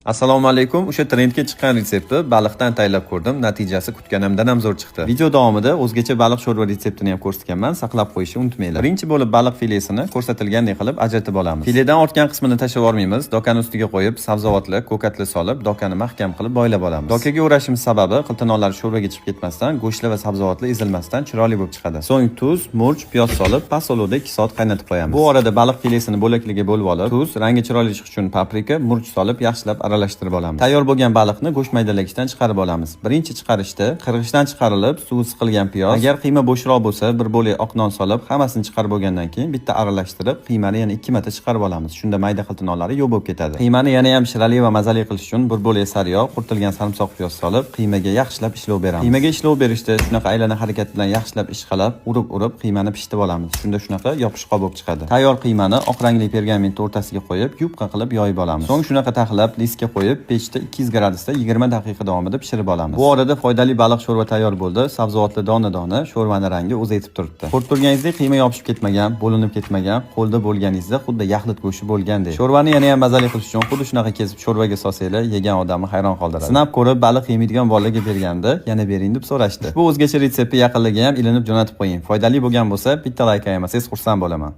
Assalomu alaykum. O'sha trendga chiqqan retseptni baliqdan tayyorlab ko'rdim. Natijasi kutganimdan ham zo'r chiqdi. Video davomida o'zgacha baliq sho'rva retseptini ham ko'rsatganman. Saqlab qo'yishni unutmanglar. Birinchi bo'lib baliq filesini ko'rsatilgandek qilib ajratib olamiz. Filedan ortgan qismini tashlab yubormaymiz. Dokani ustiga qo'yib, sabzavotli, ko'katli solib, dokani mahkam qilib boylab olamiz. Dokaga o'rashimiz sababi qiltinoqlar sho'rvaga chiqib ketmasdan, go'shtlar va sabzavotlar ezilmasdan chiroyli bo'lib chiqadi. So'ng tuz, murch, piyoz solib, past olovda 2 soat qaynatib qo'yamiz. Bu orada baliq filesini bo'laklarga bo'lib olib, tuz, rangi chiroyli chiqishi uchun paprika, murch solib yaxshilab aralashtirib olamiz. Tayyor bo'lgan baliqni go'sht maydalagichdan chiqarib olamiz. Birinchi chiqarishda qirg'ichdan chiqarilib, suvi siqilgan piyoz, agar qiyma bo'shroq bo'lsa, bir bo'lak oq non solib, hammasini chiqarib bo'lgandan keyin bitta aralashtirib, qiymani yana ikki marta chiqarib olamiz. Shunda mayda qiltinoqlari yo'q bo'lib ketadi. Qiymani yana ham shirali va mazali qilish uchun bir bo'lak sariyog', quritilgan sarimsoq piyoz solib, qiymaga yaxshilab ishlov beramiz. Qiymaga ishlov berishda shunaqa aylana harakat bilan yaxshilab ishqalab, urib-urib qiymani pishitib olamiz. Shunda shunaqa yopishqoq bo'lib chiqadi. Tayyor qiymani oq rangli pergamentni o'rtasiga qo'yib, yupqa qilib yoyib olamiz. So'ng shunaqa taxlab listga qo'yib, pechda 200 gradusda 20 daqiqa davomida pishirib olamiz. Bu orada foydali baliq sho'rva tayyor bo'ldi. Sabzavotli dona-dona, sho'rvani rangi o'zi aytib turibdi. Ko'rib turganingizdek qiyma yopishib ketmagan, bo'linib ketmagan, qo'lda bo'lganingizda xuddi yaxlit go'shti bo'lgandek. Sho'rvani yana ham mazali qilish uchun xuddi shunaqa kesib sho'rvaga solsanglar, yegan odamni hayron qoldiradi. Sinab ko'rib, baliq yemaydigan bolalarga berganda, yana bering deb so'rashdi. Bu o'zgacha retseptni yaqinlarga ham ilinib jo'natib qo'ying. Foydali bo'lgan bo'lsa, bitta layk ayamasangiz xursand bo'laman.